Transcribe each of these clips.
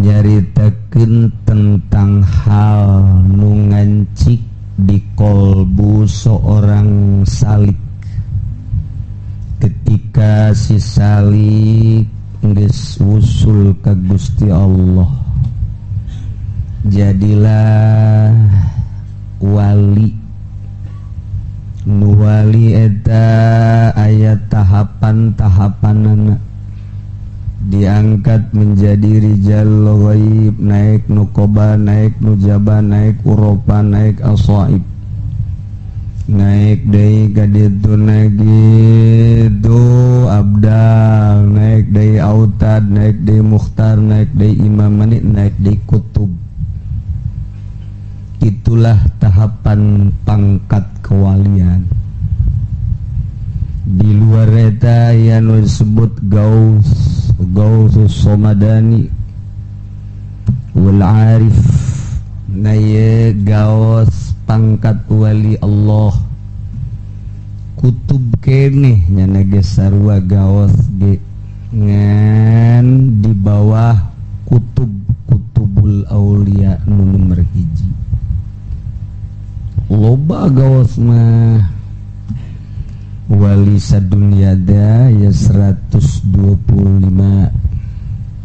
Nyaritakeun tentang hal nu ngancik di kolbu seorang salik ketika si salik geus wusul ka Gusti Allah, jadilah wali. Nu wali eta aya tahapan-tahapanana, diangkat menjadi rijal ghaib, naik nukoba, naik nujaba, naik urofa, naik asaib, naik deui ka ditu, naik gitu abdal, naik deui autad, naik deui mukhtar, naik deui imam manit, naik deui kutub. Itulah tahapan pangkat kewalian. Di luar eta yang disebut gaus, gausus somadani wal arif. Nah, ye gaos pangkat wali Allah, kutub keneh nyana ge sarua gaos ge, ngan di bawah kutub, kutubul aulia nu nomor 1. Loba gaos mah, wali sadunia da ya 125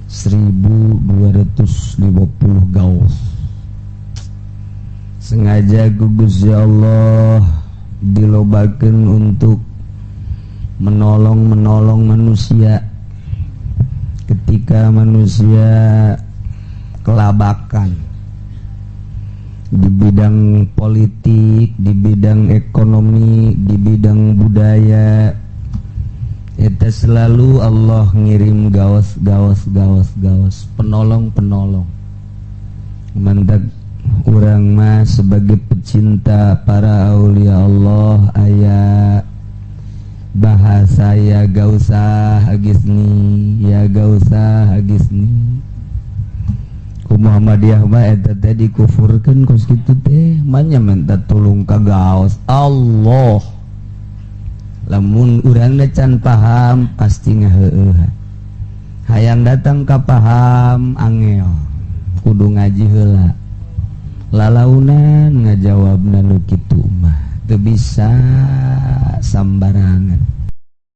1250 gaos. Sengaja gugus ya Allah dilobakeun untuk menolong menolong manusia ketika manusia kelabakan di bidang politik, di bidang ekonomi, di bidang budaya. Eta selalu Allah ngirim gaos gaos gaos gaos, penolong penolong. Mantap, urang mah sebagai pecinta para aulia Allah aya bahasa ya gausah agisni, ya gausah agisni. Ku Muhammadiyah mah eta teh dikufurkeun kos kitu teh, manya minta tulung ka gaos Allah. Lamun urang can paham pasti ngaheueuhan, hayang datang ka paham angel, kudu ngaji heula. Lalaunan ngajawabna nu kitu mah teu bisa sambarangan.